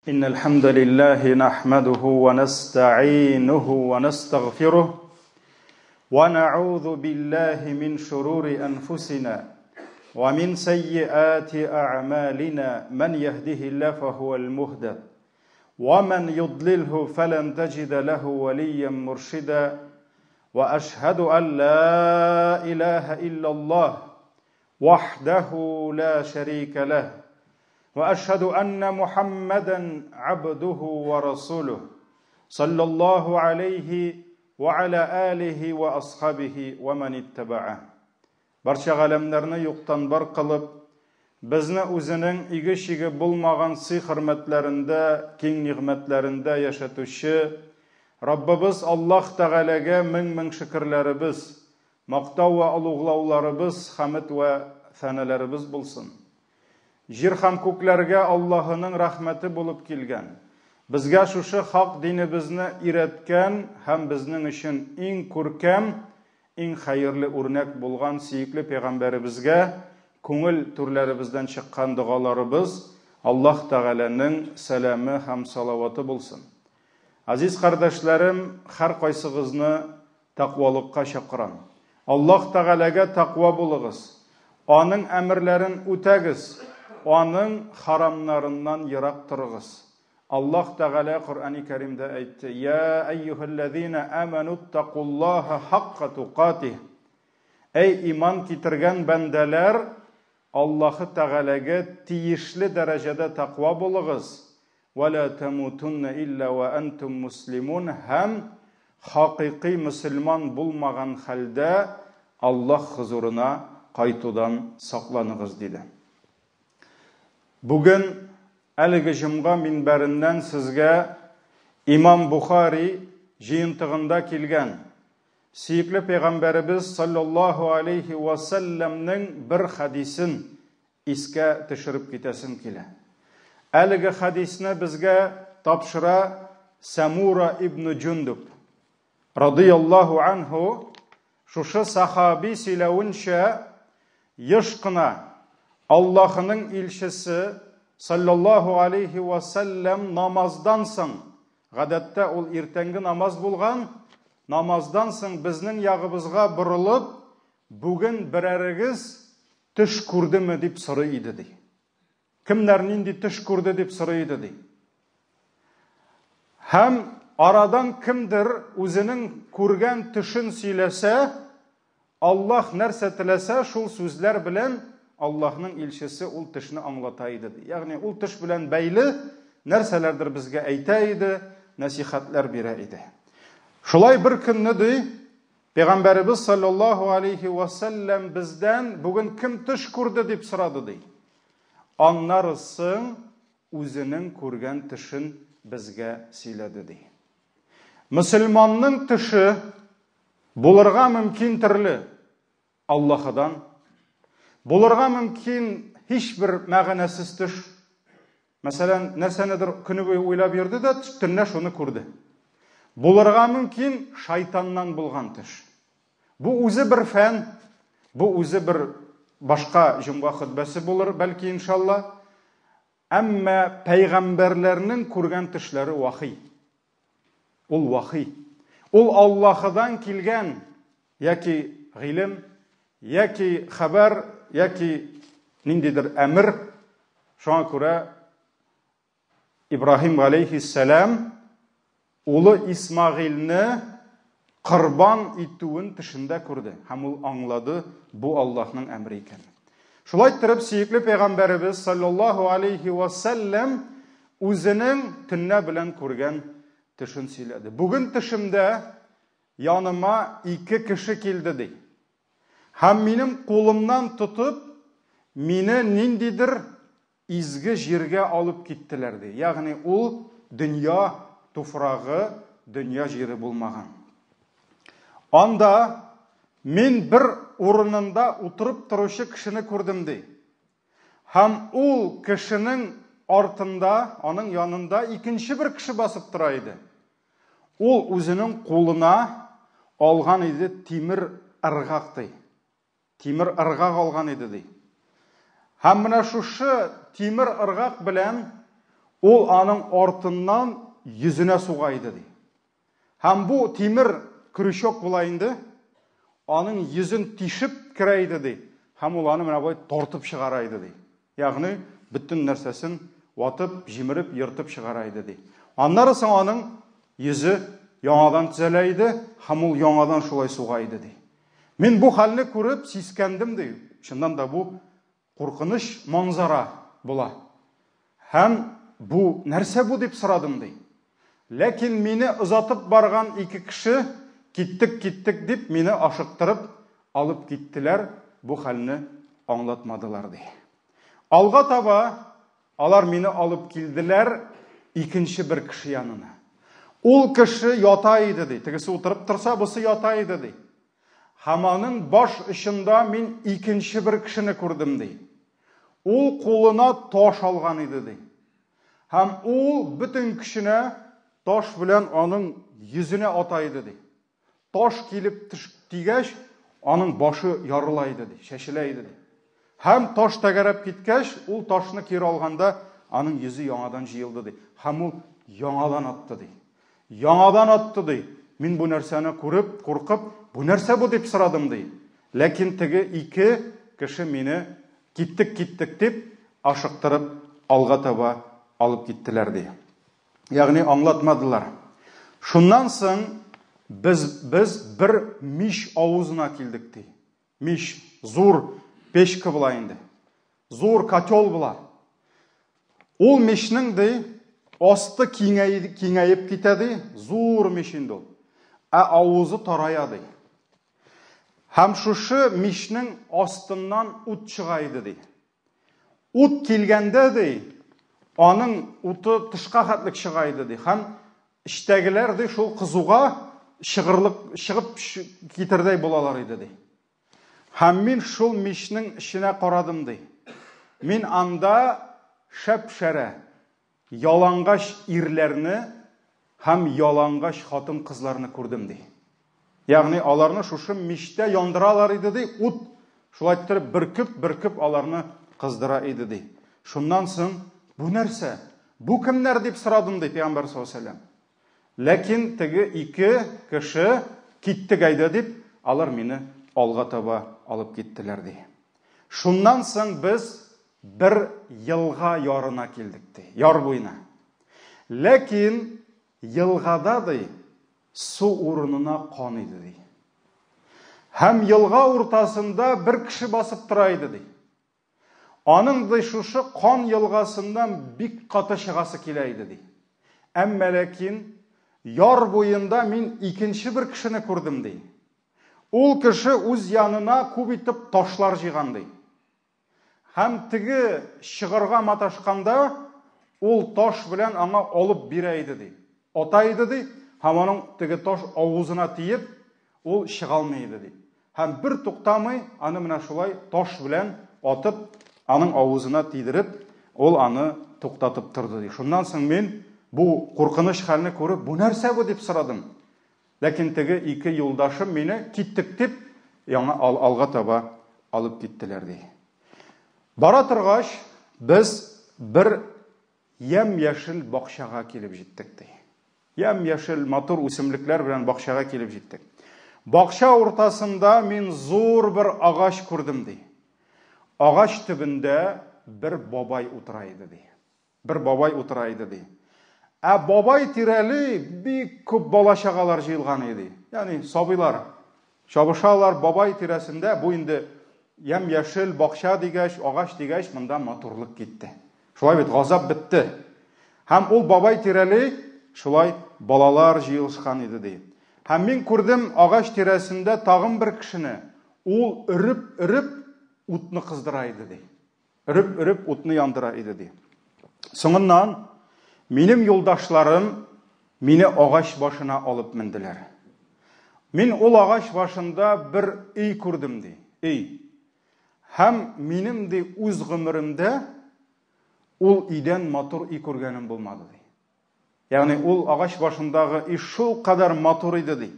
إن الحمد لله نحمده ونستعينه ونستغفره ونعوذ بالله من شرور أنفسنا ومن سيئات أعمالنا، من يهده الله فهو المهتد ومن يضلله فلن تجد له وليا مرشدا، وأشهد أن لا إله إلا الله وحده لا شريك له، وأشهد أن محمدا عبده ورسوله صلى الله عليه وعلى آله وأصحابه ومن اتبعه. Барча галәмнәрне юктан бар кылып, безне үзенең иге-чиге булмаган сый-хөрмәтләрендә, киң нигъмәтләрендә яшәтүче Раббыбыз Аллаһ Тәгаләгә мең-мең шөкерләребез, мактау вә олуглауларыбыз, хәмед вә сәнәләребез булсын. Җир һәм күкләргә Аллаһының рәхмәте булып килгән, безгә шушы хак динебезне өйрәткән һәм безнең өчен иң күркәм, иң хәерле үрнәк булган сөекле пәйгамбәребезгә күңел түрләребездән чыккан догаларыбыз, Аллаһ Тәгаләнең сәламе һәм салаваты булсын. Азиз кардәшләрем, һәркайсыгызны тәкъвалыкка чакырам. Аллаһ Тәгаләгә тәкъва булыгыз. Аның әмерләрен үтәгез, аның харамнарыннан ерак торыгыз. Аллаһ Тәгалә Коръәни Кәримдә әйтте: "Я әйюһәлләзина аману тақуллаһа хакка тукатих." Әй иман китергән бәндәләр, Аллаһы Тәгаләгә тиешле дәрәҗәдә тәкъва булыгыз. Ва ла тамутунна илля ва антум муслимун, һәм хакыйкый мөселман булмаган хәлдә Аллаһ хозурына кайтудан сакланыгыз, диде. Бүген әлеге җомга минбәреннән сезгә Имам Бухари җыентыгында килгән сөекле пәйгамбәребез саллаллаһу алейхи ва сәлләмнең бер хәдисен искә төшереп китәсем килә. Әлеге хәдисне безгә тапшыра Самура ибн Җундуб радыяллаһу анһу. Шушы сахаби сөйләвенчә, еш кына Аллаһының илчесе саллаллаһу алейхи ва сәлләм намаздан соң, гадәттә ул иртәнге намаз булган, намаздан соң безнең ягыбызга борылып, бүген берәрегез төш күрдеме дип сорый иде, ди. Кемнәр нинди төш күрде дип сорый иде, ди. Һәм арадан кемдер үзенең күргән төшен сөйләсә, Аллаһ нәрсә теләсә, шул сүзләр белән Аллаһның илчесе ул төшне аңлата иде. Ягъни ул төш белән бәйле нәрсәләрдер безгә әйтә иде, нәсихәтләр бирә иде. Шулай бер көнне, ди, Пәйгамбәребез саллаллаһу алейхи ва сәлләм бездән бүген кем төш күрде дип сорады, ди. Аннары соң үзенең күргән төшен безгә сөйләде, ди. Мөселманның төше булырга мөмкин төрле Аллаһыдан, булырга мөмкин һичбер мәгънәсез төш. Мәсәлән, нәрсәнедер көне буе уйлап йөрде дә, төнлә шуны күрде. Булырга мөмкин шайтаннан булган төш. Бу үзе бер фән, бу үзе бер башка җомга хөтбәсе булыр, бәлки, иншалла. Әмма пәйгамбәрләрнең күргән төшләре вахи. Ул вахи. Ул Аллаһыдан килгән яки гыйлем, яки хәбәр, яки ниндидер әмер. Шуңа күрә Ибраһим галәйһиссәлам улы Исмагыйльне корбан итүен төшендә күрде һәм ул аңлады, бу Аллаһның әмре икәнен. Шулай иттереп, сөекле пәйгамбәребез саллаллаһу алейхи ва сәлләм үзенең төнлә белән күргән төшен сөйләде. Бүген төшемдә яныма ике кеше килде, ди. Һәм минем кулымнан тотып, мине ниндидер изге җиргә алып киттеләр, ди. Ягъни ул дөнья туфрагы, дөнья җире булмаган. Анда мин бер урынында утырып торучы кешене күрдем, ди. Һәм ул кешенең артында, аның янында икенче бер кеше басып тора иде. Ул үзенең кулына алган иде тимер ыргак, ди. Тимер ыргак алган иде, ди. Һәм менә шушы тимер ыргак белән Ул аның артыннан йөзенә суга иде, ди. Һәм бу тимер крючок була инде, аның йөзен тишеп керә иде, ди. Һәм ул аны менә болай тартып чыгара иде, ди. Ягъни бөтен нәрсәсен ватып, җимереп, ертып чыгара иде, ди. Аннары соң аның йөзе яңадан төзәлә иде, һәм ул яңадан шулай суга иде, ди. Мин бу хәлне күреп сискәндем, ди. Чыннан да бу куркыныч манзара була. Һәм бу нәрсә бу дип сорадым, ди. Ләкин мине озатып барган ике кеше киттек, киттек дип мине ашыктырып алып киттеләр, бу хәлне аңлатмадылар, ди. Алга таба алар мине алып килделәр икенче бер кеше янына. Ул кеше ята иде, ди. Тегесе утырып торса, бусы ята иде, ди. Һәм аның баш очында мин икенче бер кешене күрдем, ди. Ул кулына таш алган иде, ди. Һәм ул бөтен көченә таш белән аның йөзенә ата иде, ди. Таш килеп тигәч, аның башы ярыла иде, ди, чәчелә иде, ди. Һәм таш тәгәрәп киткәч, ул ташны кире алганда, аның йөзе яңадан җыелды, ди. Һәм ул яңадан атты, ди. Яңадан атты, ди. Мин бу нәрсәне күреп, куркып, бу нәрсә бу дип сорадым, ди. Ләкин теге ике кеше мине киттек, киттек дип, ашыктырып алга таба алып киттеләр, ди. Ягъни аңлатмадылар. Шуннан соң без без бер мич авызына килдек, ди. Мич, зур печка була инде. Зур котел була. Ул мичнең ди асты киңәй, киңәеп китә ди, зур мич инде ул. Ә авызы тарая ди. Һәм шушы мичнең астыннан ут чыга иде ди. Ут килгәндә ди, аның уты тышка хәтлек чыга иде ди. Һәм эчтәгеләр ди шул кызуга чыгырлык чыгып китердәй булалар иде ди. Һәм мин шул мичнең эченә карадым ди. Мин анда шәп-шәрә ялангач ирләрне һәм ялангач хатын-кызларны күрдем ди. Ягъни аларны шушы мичтә яндыралар иде ди, ут шулай иттереп бөркеп, бөркеп аларны кыздыра иде ди. Шуннан соң бу нәрсә? Бу кемнәр дип сорадым ди пәйгамбәр саллаллаһу алейһи вәсәлләм. Ләкин теге ике кеше киттек әйдә дип, алар мине алга таба алып киттеләр ди. Шуннан соң без бер елга ярына килдек ди, яр буена. Ләкин елгада ди су урынына кан иде ди. Һәм елга уртасында бер кеше басып тора иде ди. Аның ди шушы кан елгасыннан бик каты чыгасы килә иде ди. Әмма ләкин яр буенда мин икенче бер кешене күрдем ди. Ул кеше үз янына күп итеп ташлар җыйган ди. Һәм теге чыгарга маташканда, ул таш белән аңа алып бирә иде ди. Ата иде ди, һәм аның теге таш авызына тиеп, ул чыга алмый иде ди. Һәм бер туктамый, аны менә шулай таш белән атып, аның авызына тидереп, ул аны туктатып торды ди. Шуннан соң мин бу куркыныч хәлне күреп, бу нәрсә бу дип сорадым. Ләкин теге ике юлдашым мине киттек дип, яңа ал, алга таба алып киттеләр ди. Бара торгач, без бер ямь-яшел бакчага килеп җиттек ди. Ямь-яшел матур үсемлекләр белән бакчага килеп җиттек. Бакча уртасында мин зур бер агач күрдем ди. Агач төбендә бер бабай утыра иде ди. Бер бабай утыра иде, ди. Ә бабай тирәли бик күп бала-чагалар җыелган иде. Ягъни сабыйлар чабышалар бабай тирәсендә. Бу инде ямь-яшел бакча дигәч, агач дигәч, монда матурлык китте. Шулай бит, газап бетте. Һәм ул бабай тирәли шулай балалар җыелышкан иде, ди. Һәм мин күрдем агач тирәсендә тагын бер кешене. Ул өреп-өреп утны кыздыра иде, ди. Өреп-өреп утны яндыра иде, ди. Соңыннан минем юлдашларым мине агач башына алып менделәр. Мин ул агач башында бер өй күрдем, ди. Өй. Һәм минем, ди, үз гомеремдә ул өйдән матур өй күргәнем булмады, ди. Ягъни ул агач башындагы өй шул кадәр матур иде, ди.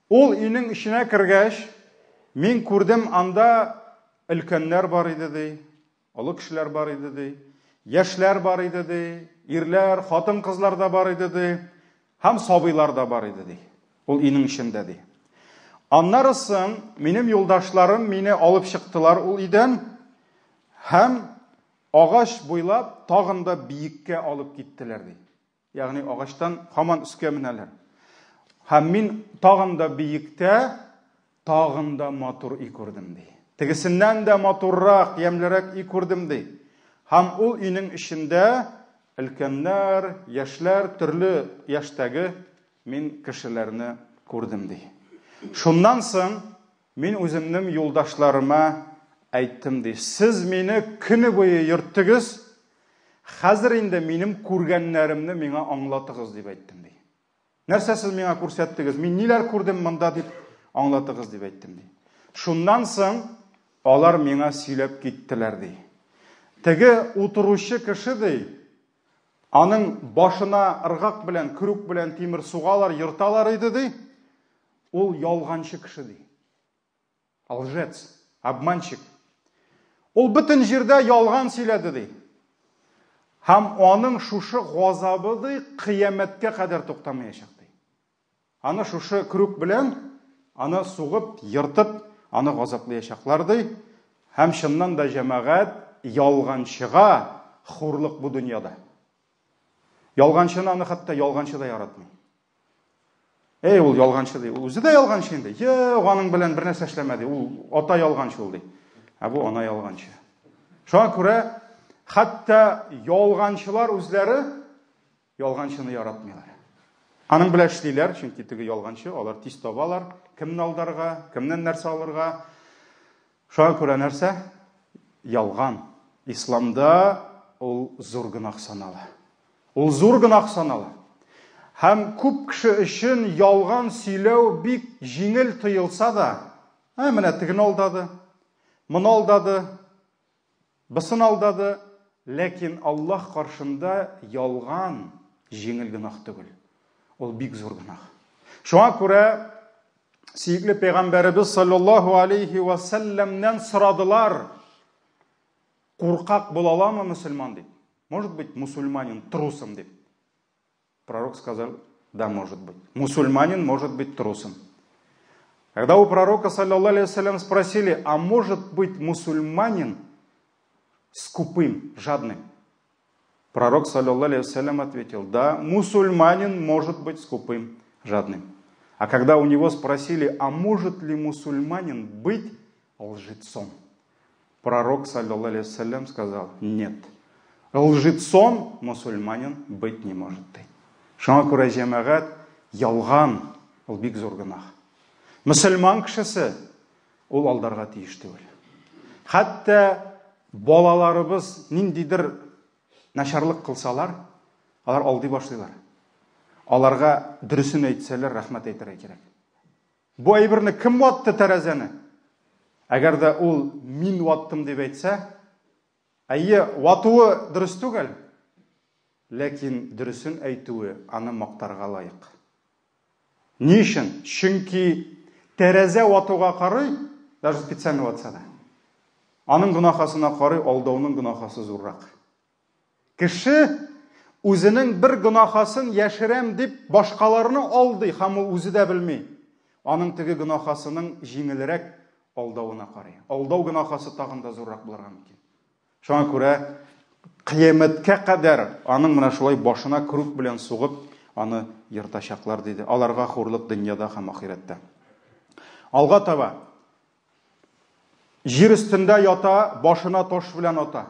Ул өйнең эченә кергәч, мин күрдем, анда өлкәннәр бар иде, ди, олы кешеләр бар иде, ди, яшьләр бар иде, ди. Ирләр, хатын-кызлар да бар иде, ди. Һәм сабыйлар да бар иде, ди. Ул өйнең эчендә, ди. Аннары соң минем юлдашларым мине алып чыктылар ул өйдән һәм агач буйлап тагын да биеккә алып киттеләр, ди. Ягъни агачтан һаман өскә менәләр. Һәм мин тагын да биектә, тагын да матур өй күрдем, ди. Тегесеннән дә матуррак, ямьлерәк өй күрдем, ди. Һәм ул өйнең эчендә өлкәннәр, яшьләр, төрле яшьтәге мин кешеләрне күрдем, ди. Шуннан соң мин үземнең юлдашларыма әйттем, ди. Сез мине көне буе йөрттегез, хәзер инде минем күргәннәремне миңа аңлатыгыз, дип әйттем, ди. Нәрсә сез миңа күрсәттегез? Мин ниләр күрдем монда дип аңлатыгыз дип әйттем ди. Шуннан соң алар миңа сөйләп киттеләр ди. Теге утыручы кеше ди, аның башына ыргак белән, крюк белән тимер сугалар, ерталар иде ди. Ул ялганчы кеше ди. Лжец, обманщик. Ул бөтен җирдә ялган сөйләде ди. Һәм аның шушы газабы ди кыямәткә кадәр туктамаячак ди. Аны шушы крюк белән аны сугып, ертып, аны газаплаячаклар ди. Һәм чыннан да җәмәгать ялганчыга хурлык бу дөньяда. Ялганчыны аны хәтта ялганчы да яратмый. Эй, ул ялганчы ди. Ул үзе дә ялганчы инде. Юк, аның белән бер нәрсә эшләмә ди. Ул ата ялганчы ул ди. Ә бу ана ялганчы. Шуңа күрә хәтта ялганчылар үзләре ялганчыны яратмыйлар. Аның белән эшлиләр, чөнки теге ялганчы, алар тиз табалар, кемне алдарга, кемнән нәрсә алырга. Шуңа күрә нәрсә? Ялган. Исламда ул зур гөнаһ санала. Ул зур гөнаһ санала. Һәм күп кеше өчен ялган сөйләү бик җиңел тоелса да, ә менә тегене алдады, моны алдады, бысын алдады, ләкин Аллаһ каршында ялган җиңел гөнаһ түгел. Ул бик зур гөнаһ. Шуңа күрә сөекле пәйгамбәребез саллаллаһу алейхи ва сәлләмнән сорадылар, куркак була аламы мөселман дип. Может быть, мусульманин трусом дип. Пророк сказал, да, может быть. Мусульманин может быть трусом. Когда у пророка, саллаллаху алейхи спросили, а может быть мусульманин скупым, жадным? Пророк, саллаллаху алейхи ответил, да, мусульманин может быть скупым, жадным. А когда у него спросили, а может ли мусульманин быть лжецом? Пророк, саллаллаху алейхи сказал, нет. Лжецом мусульманин быть не может. Шуңа күрә җәмәгать ялган ул бик зур гөнаһ. Мөселман кешесе ул алдарга тиеш түгел. Хәтта балаларыбыз ниндидер начарлык кылсалар, алар алдый башлыйлар. Аларга дөресен әйтсәләр, рәхмәт әйтергә кирәк. Бу әйберне кем ватты тәрәзәне? Әгәр дә ул мин ваттым дип әйтсә, әйе, ватуы дөрес түгел, ләкин дөресен әйтүе аны мактарга лаек. Ни өчен? Чөнки тәрәзә ватуга карый, даже специально ватса да, аның гөнаһасына карый алдауның гөнаһасы зуррак. Кеше үзенең бер гөнаһасын яшерәм дип башкаларны алдый һәм ул үзе дә белми. Аның теге гөнаһасының җиңелрәк алдавына карый. Алдау гөнаһасы тагын да зуррак булырга мөмкин. Шуңа күрә кыямәткә кадәр аның менә шулай башына крюк белән сугып, аны ертачаклар диде. Аларга хурлык дөньяда һәм ахирәттә. Алга таба Җир өстендә ята, башына таш белән ата.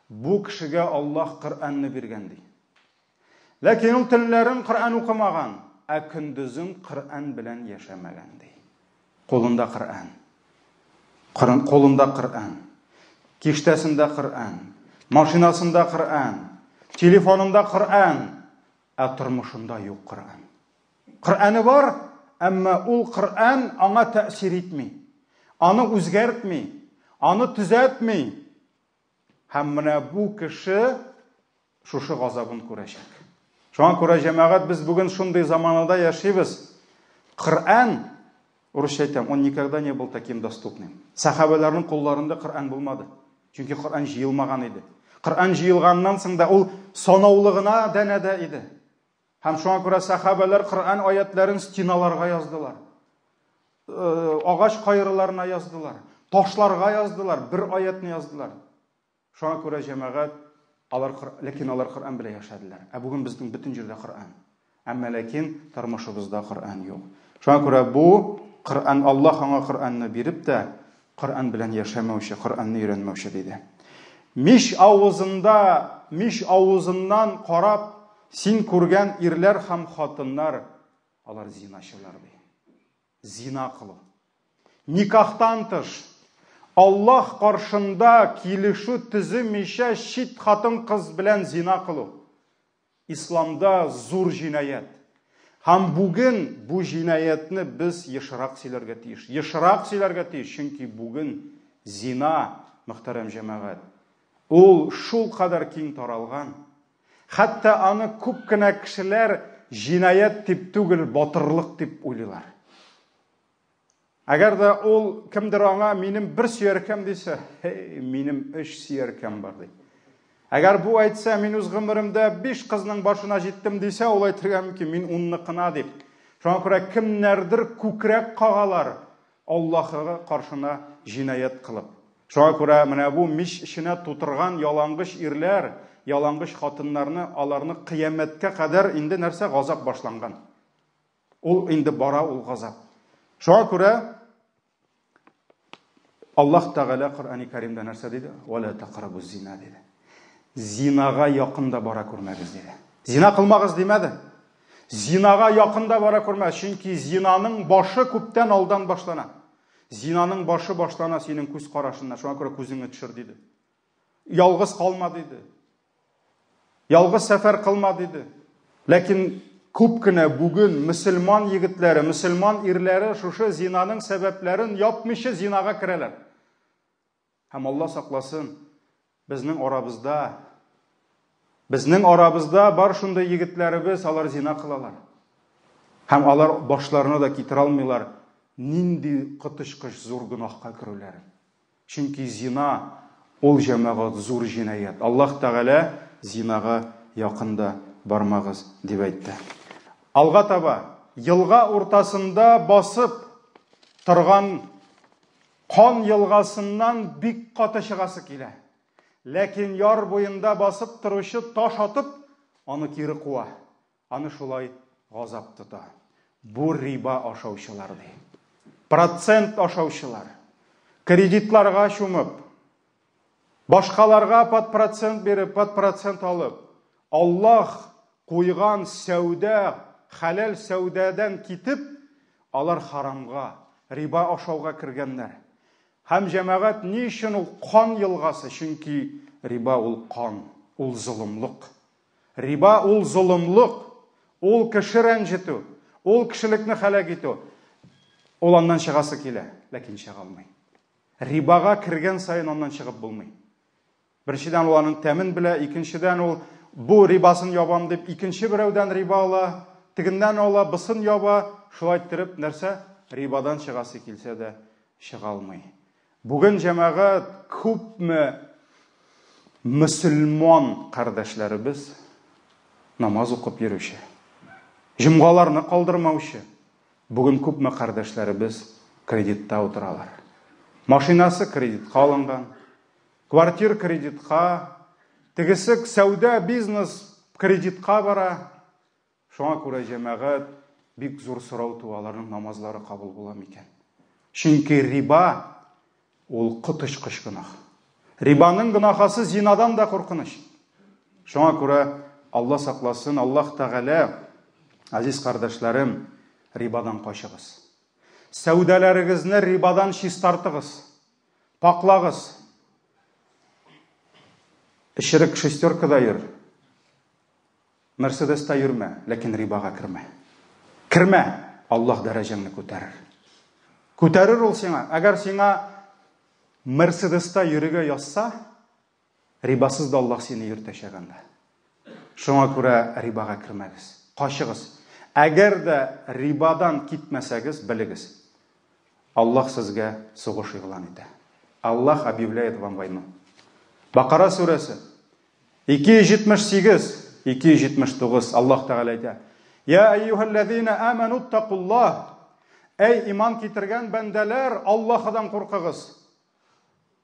Бу кешегә Аллаһ Коръәнне биргән ди. Ләкин ул төннәрен Коръән укымаган, ә көндезен Коръән белән яшәмәгән ди. Кулында Коръән. Кулында Коръән. Киштәсендә Коръән. Машинасында Коръән. Телефонында Коръән. Ә тормышында юк Коръән. Коръәне бар, әмма ул Коръән аңа тәэсир итми. Аны үзгәртми, аны төзәтми. Һәм менә бу кеше шушы газабын күрәчәк. Шуңа күрә җәмәгать без бүген шундый заманада яшибез. Коръән, урысча әйтәм, он никогда не был таким доступным. Сәхабәләрнең кулларында Коръән булмады. Чөнки Коръән җыелмаган иде. Коръән җыелганнан соң да ул санаулы гына данәдә иде. Һәм шуңа күрә сәхабәләр Коръән аятларын стеналарга яздылар. Э, агач кайрыларына яздылар, ташларга яздылар, бер аятны яздылар. Шуңа күрә җәмәгать алар ләкин алар Коръән белән яшәделәр. Ә бүген безнең бөтен җирдә Коръән. Әмма ләкин тормышыбызда Коръән юк. Шуңа күрә бу Коръән Аллаһ аңа Коръәнне биреп тә, Коръән белән яшәмәүче, Коръәнне өйрәнмәүче диде. Мич авызында, мич авызыннан карап, син күргән ирләр һәм хатыннар, алар зиначылар ди. Зина кылу. Никахтан тыш, Аллаһ каршында килешү төземичә чит хатын-кыз белән зина кылу. Исламда зур җинаять. Һәм бүген бу җинаятьне без ешрак сөйләргә тиеш. Ешрак сөйләргә тиеш, чөнки бүген зина, мөхтәрәм җәмәгать, ул шул кадәр киң таралган. Хәтта аны күп кенә кешеләр җинаять дип түгел, батырлык дип уйлыйлар. Әгәр дә ул кемдер аңа минем бер сөяркәм дисә, һей, минем өч сөяркәм бар ди. Әгәр бу әйтсә, мин үз гомеремдә биш кызның башына җиттем дисә, ул әйтергә мөмкин, мин унныкына дип. Шуңа күрә кемнәрдер күкрәк кагалар Аллаһыга каршына җинаять кылып. Шуңа күрә менә бу мич эченә тутырган ялангыч ирләр, ялангыч хатыннарны, аларны кыямәткә кадәр инде нәрсә газап башланган. Ул инде бара ул газап. Шуңа күрә Аллаһ Тәгалә Коръәни Кәримдә нәрсә диде? Ва ла тақрабу зина диде. Зинага якын да бара күрмәгез диде. Зина кылмагыз димәде. Зинага якын да бара күрмә, чөнки зинаның башы күптән алдан башлана. Зинаның башы башлана синең күз карашыннан. Шуңа күрә күзеңне төшер диде. Ялгыз калма диде. Ялгыз сәфәр кылма диде. Ләкин күп кенә бүген мөселман егетләре, мөселман ирләре шушы зинаның сәбәпләрен япмыйча зинага керәләр. Һәм Алла сакласын, безнең арабызда безнең арабызда бар шундый егетләребез, алар зина кылалар. Һәм алар башларына да китерә алмыйлар нинди коточкыч зур гөнаһка керүләрен. Чөнки зина ул җәмәгать зур җинаять. Аллаһ Тәгалә зинага якын да бармагыз дип әйтте. Алга таба елга уртасында басып торган кан елгасыннан бик каты чыгасы килә. Ләкин яр буенда басып торучы таш атып, аны кире куа. Аны шулай газап тота. Бу риба ашаучылар ди. Процент ашаучылар. Кредитларга чумып, башкаларга под процент биреп, под процент алып, Аллаһ куйган сәүдә, хәләл сәүдәдән китеп, алар харамга, риба ашауга кергәннәр. Һәм җәмәгать ни өчен ул кан елгасы? Чөнки риба ул кан, ул золымлык. Риба ул золымлык, ул кеше рәнҗетү, ул кешелекне хәләк итү. Ул аннан чыгасы килә, ләкин чыга алмый. Рибага кергән саен аннан чыгып булмый. Беренчедән ул аның тәмен белә, икенчедән ул бу рибасын ябам дип икенче берәүдән риба ала, тегеннән ала, бысын яба, шулай иттереп нәрсә? Рибадан чыгасы килсә дә чыга алмый. Бүген җәмәгать күпме мөселман кардәшләребез намаз укып йөрүче, җомгаларны калдырмаучы, бүген күпме кардәшләребез кредитта утыралар. Машинасы кредитка алынган, квартир кредитка, тегесе сәүдә бизнес кредитка бара. Шуңа күрә җәмәгать бик зур сорау туа, аларның намазлары кабул була микән? Чөнки риба ул коточкыч гөнаһ. Рибаның гөнаһасы зинадан да куркыныч. Шуңа күрә Алла сакласын, Аллаһ Тәгалә, азиз кардәшләрем, рибадан качыгыз. Сәүдәләрегезне рибадан чистартыгыз. Паклагыз. Эчерек шестеркада йөр. Мерседеста йөрмә, ләкин рибага кермә. Кермә, Аллаһ дәрәҗәңне күтәрер. Күтәрер ул сиңа. Әгәр сиңа Мерседеста йөрергә язса, рибасыз да Аллаһ сине йөртәчәк анда. Шуңа күрә рибага кермәгез. Качыгыз. Әгәр дә рибадан китмәсәгез, белегез. Аллаһ сезгә сугыш игълан итә. Аллаһ объявляет вам войну. Бакара сүрәсе. 278, 279 Аллаһ Тәгалә әйтә. Я әйюһәлләзина аману тақуллаһ. Әй иман китергән бәндәләр, Аллаһыдан куркыгыз.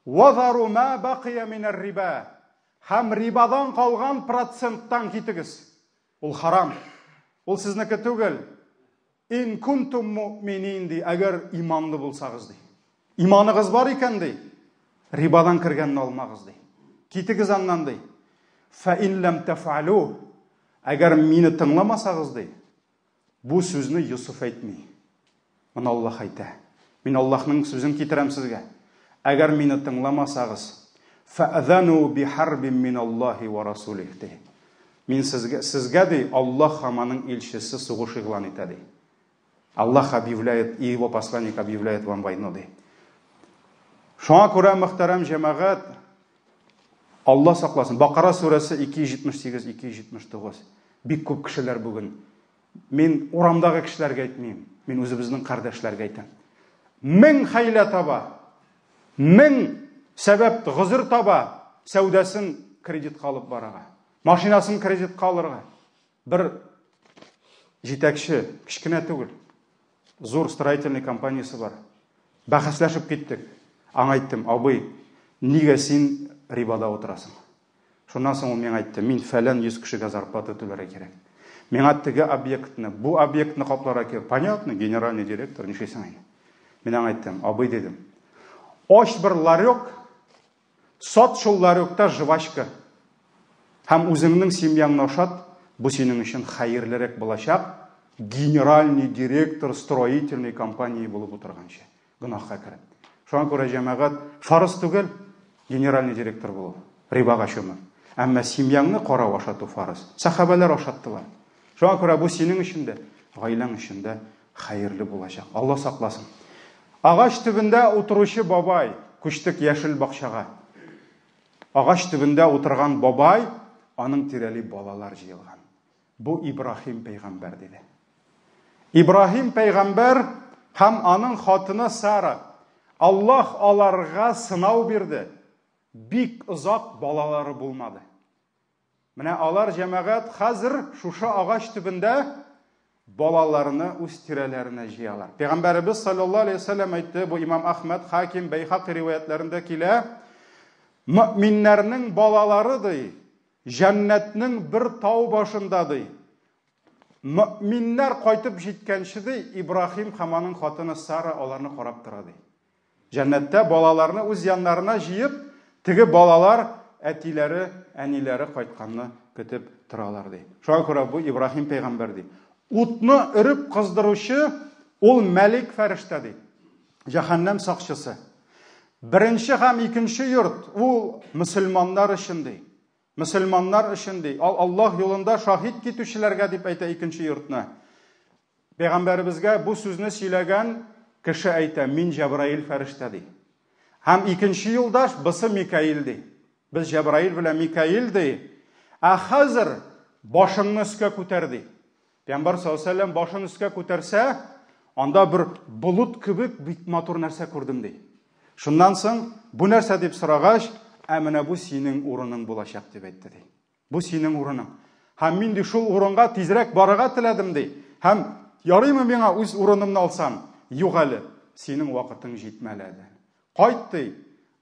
Вазару ма бакия минәр риба. Һәм рибадан калган проценттан китегез. Ул харам. Ул сезнеке түгел. Ин кунтум муъминин ди, әгәр иманлы булсагыз ди. Иманыгыз бар икән ди, рибадан кергәнне алмагыз ди. Китегез аннан ди. Фа ин лам тафалу, әгәр мине тыңламасагыз ди, бу сүзне Йосыф әйтми. Моны Аллаһ әйтә. Мин Аллаһның сүзен китерәм сезгә. Әгәр мине тыңламасагыз, фәзану бихарбин мин Аллаһи ва расулих ди. Мин сезгә, сезгә ди, Аллаһ һәм аның илчесе сугыш игълан итә ди. Аллаһ объявляет, и его посланник объявляет вам войну ди. Шуңа күрә, мөхтәрәм җәмәгать, Алла сакласын. Бакара сүрәсе 278-279. Бик күп кешеләр бүген. Мин урамдагы кешеләргә әйтмим, мин үзебезнең кардәшләргә әйтәм. Мең хәйлә таба, мең сәбәп, гозер таба сәүдәсен кредитка алып барырга, машинасын кредитка алырга. Бер җитәкче, кечкенә түгел, зур строительный компаниясе бар. Бәхәсләшеп киттек. Аңа әйттем, абый, нигә син рибада утырасың? Шуннан соң ул миңа әйтте, мин фәлән 100 кешегә зарплата түләргә кирәк. Миңа теге объектны, бу объектны капларга кирәк. Понятно, генеральный директор, нишлисең инде. Мин аңа әйттем, абый дидем. Ач бер ларек, сат шул ларекта жвачка. Һәм үзеңнең семьяңны ашат, бу синең өчен хәерлерәк булачак, генеральный директор строительной компании булып утырганчы. Гөнаһка кереп. Шуңа күрә җәмәгать фарыз түгел генеральный директор булу, рибага чуму. Әмма семьяңны карау ашату фарыз. Сәхабәләр ашаттылар. Шуңа күрә бу синең өчен дә, гаиләң өчен дә хәерле булачак. Алла сакласын. Агач төбендә утыручы бабай, күчтек яшел бакчага. Агач төбендә утырган бабай, аның тирәли балалар җыелган. Бу Ибраһим пәйгамбәр диде. Ибраһим пәйгамбәр һәм аның хатыны Сара. Аллаһ аларга сынау бирде. Бик озак балалары булмады. Менә алар җәмәгать хәзер шушы агач төбендә балаларны үз тирәләренә җыялар. Пәйгамбәребез саллаллаһу алейһи вәсәлләм әйтте, бу имам Ахмад, Хаким, Бәйхакый риваятләрендә килә. Мөминнәрнең балалары ди, Җәннәтнең бер тау башында ди. Мөминнәр кайтып җиткәнче ди, Ибраһим һәм аның хатыны Сара аларны карап тора ди. Җәннәттә балаларны үз яннарына җыеп, теге балалар әтиләре, әниләре кайтканны көтеп торалар ди. Шуңа күрә бу Ибраһим пәйгамбәр ди. Утны өреп кыздыручы ул Мәлик фәрештә ди. Җәһәннәм сакчысы. Беренче һәм икенче йорт ул мөселманнар өчен ди. Мөселманнар өчен ди. Аллаһ юлында шаһит китүчеләргә дип әйтә икенче йортны. Пәйгамбәребезгә бу сүзне сөйләгән кеше әйтә, мин Җәбраил фәрештә ди. Һәм икенче юлдаш бысы Микаил ди. Без Җәбраил белән Микаил ди. Ә хәзер башыңны өскә күтәр ди. Пәйгамбәр саллаллаһу алейһи вәсәлләм башын өскә күтәрсә, анда бер болыт кебек бик матур нәрсә күрдем ди. Шуннан соң бу нәрсә дип сорагач, ә менә бу синең урының булачак дип әйтте ди. Бу синең урының. Һәм мин ди шул урынга тизрәк барырга теләдем ди. Һәм ярыймы миңа үз урынымны алсам? Юк әле, синең вакытың җитмәле әле. Кайт ди,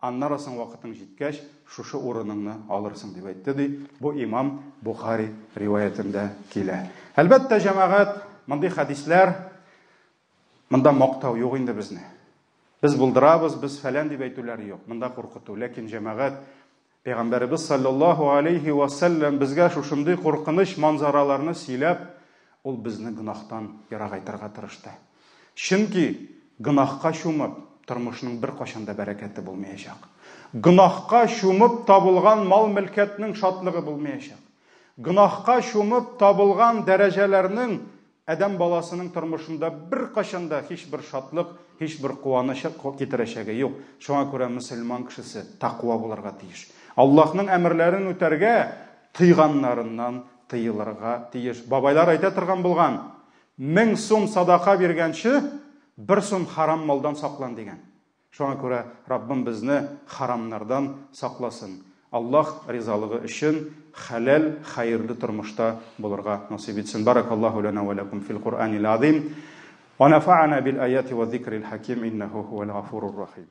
аннары соң вакытың җиткәч, шушы урыныңны алырсың, дип әйтте ди. Бу имам Бухари риваятендә килә. Әлбәттә, җәмәгать, мондый хәдисләр монда мактау юк инде безне. Без булдырабыз, без фәлән дип әйтүләр юк. Монда куркыту. Ләкин җәмәгать, Пәйгамбәребез саллаллаһу алейһи ва сәлләм безгә шушындый куркыныч манзараларны сөйләп, ул безне гөнаһтан ерагайтырга тырышты. Чөнки гөнаһка чумып, тормышның беркайчан да бәрәкәте булмаячак. Гөнаһка чумып табылган мал-мөлкәтнең шатлыгы булмаячак. Гөнаһка чумып табылган дәрәҗәләрнең Адәм баласының тормышында беркайчан да һичбер шатлык, һичбер куаныч китерәчәге юк. Шуңа күрә мөселман кешесе тәкъва булырга тиеш. Аллаһның әмерләрен үтәргә, тыйганнарыннан тыелырга тиеш. Бабайлар әйтә торган булган, 1000 сум садака биргәнче, бер сум харам малдан саклан дигән. Шуңа күрә Раббым безне харамнардан сакласын. Аллаһ ризалыгы өчен хәләл, хәерле тормышта булырга насыйп итсен. Баракаллаһу лана ва лакум фил Куръанил азим. Ва нафа'ана бил аяти ва зикрил хаким иннаху хуал гафурур рахим.